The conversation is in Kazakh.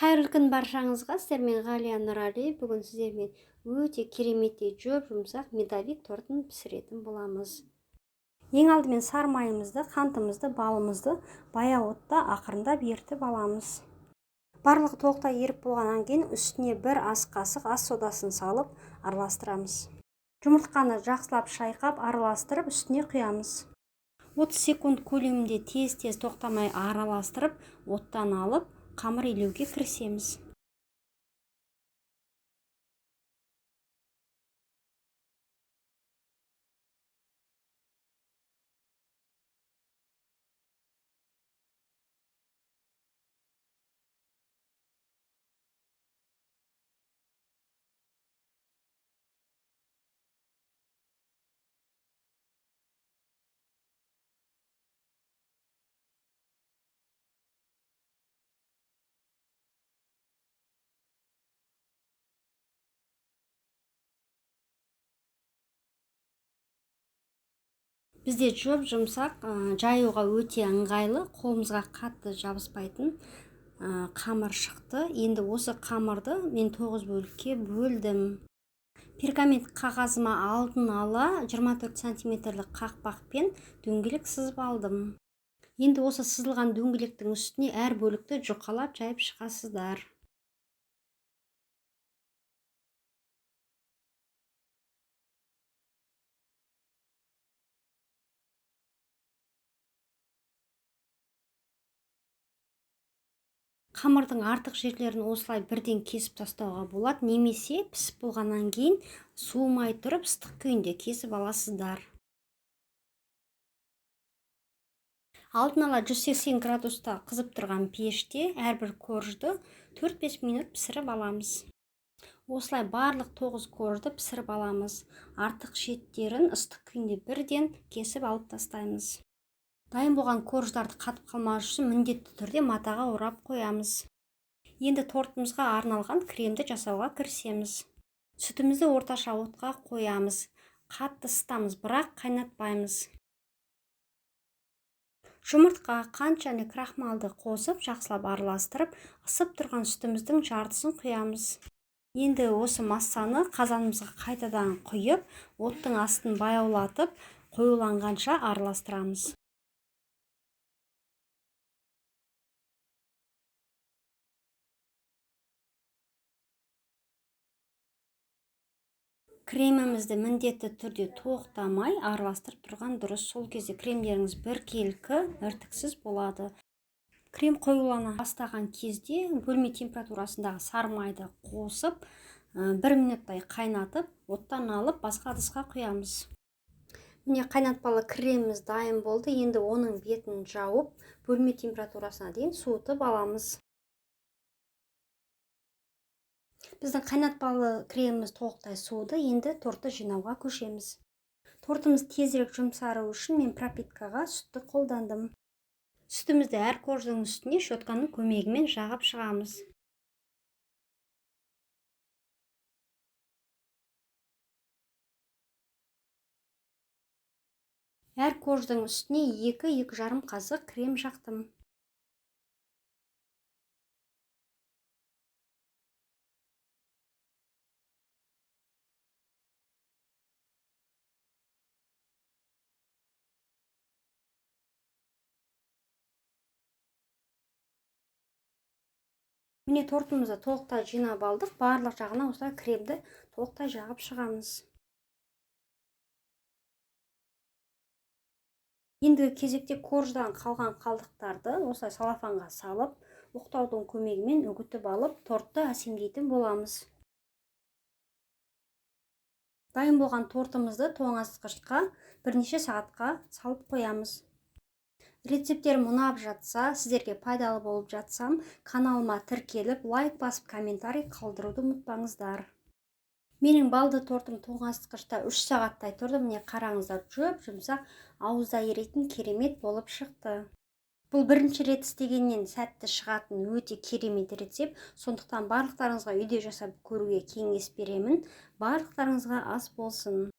Қайырлы күн баршаңызға, сіздермен Ғалия Нұрали. Бүгін сіздермен өте кереметтей жұп-жұмсақ медовик тортын пісіретін боламыз. Ең алдымен сары майымызды, қантымызды, балымызды баяу отта ақырындап ерітіп аламыз. Барлығы толықтай еріп болғаннан кейін үстіне бір ас қасық ас содасын салып араластырамыз. Жұмыртқаны жақсылап шайқап араластырып үстіне құямыз. 30 секунд көлемінде тез-тез тоқтамай араластырып, оттан алып қамыр илеуге кірісеміз. Бізде жұп-жұмсақ, жаюға өте ыңғайлы, қолымызға қатты жабыспайтын қамыр шықты. Енді осы қамырды мен 9 бөлікке бөлдім. Пергамент қағазыма алдын ала 24 сантиметрлік қақпақпен дөңгелек сызып алдым. Енді осы сызылған дөңгелектің үстіне әр бөлікті жұқалап жайып шығасыздар. Қамырдың артық жерлерін осылай бірден кесіп тастауға болады, немесе пісіп болғаннан кейін суымай тұрып ыстық күйінде кесіп аласыздар. Алдын ала 180 градуста қызып тұрған пеште әрбір коржды 4-5 минут пісіріп аламыз. Осылай барлық 9 коржды пісіріп аламыз. Артық шеттерін ыстық күйінде бірден кесіп алып тастаймыз. Дайын болған корждарды қатып қалмас үшін міндетті түрде матаға орап қоямыз. Енді тортымызға арналған кремді жасауға кірісеміз. Сүтімізді орташа отқа қоямыз. Қатты ысытамыз, бірақ қайнатпаймыз. Жұмыртқа, қант және крахмалды қосып, жақсылап араластырып, ысып тұрған сүтіміздің жартысын құямыз. Енді осы массаны қазанымызға қайтадан құйып, оттың астын баяулатып, қоюланғанша араластырамыз. Кремімізді міндетті түрде тоқтамай араластырып тұрған дұрыс. Сол кезде кремдеріңіз біркелкі, іртіксіз болады. Крем қоюлана бастаған кезде бөлме температурасындағы сары майды қосып, 1 минуттай қайнатып, оттан алып басқа ыдысқа құямыз. Міне қайнатпалы креміміз дайын болды. Енді оның бетін жауып, бөлме температурасына дейін суытып аламыз. Біздің қайнатпалы креміміз толықтай суыды. Енді тортты жинауға көшеміз. Тортымыз тезірек жұмсару үшін мен пропиткаға сүтті қолдандым. Сүтімізді әр корждың үстіне щетканың көмегімен жағып шығамыз. Әр корждың үстіне екі-екі жарым қасық крем жақтым. Міне тортымызды толықтай жинап алдық. Барлық жағына осылай кремді толықтай жағып шығамыз. Ендігі кезекте корждан қалған қалдықтарды осылай салафанға салып, оқтаудың көмегімен үгітіп алып, тортты әсемдейтін боламыз. Дайын болған тортымызды тоңазытқышқа бірнеше сағатқа салып қоямыз. Рецепттерім ұнап жатса, сіздерге пайдалы болып жатсам, каналыма тіркеліп, лайк басып, комментарий қалдыруды ұмытпаңыздар. Менің балды тортым тоңазытқышта 3 сағаттай тұрды. Міне қараңыздар, жұп-жұмсақ, ауызда еритін керемет болып шықты. Бұл бірінші рет істегеннен сәтті шығатын өте керемет рецепт. Сондықтан барлықтарыңызға үйде жасап көруге кеңес беремін. Барлықтарыңызға ас болсын.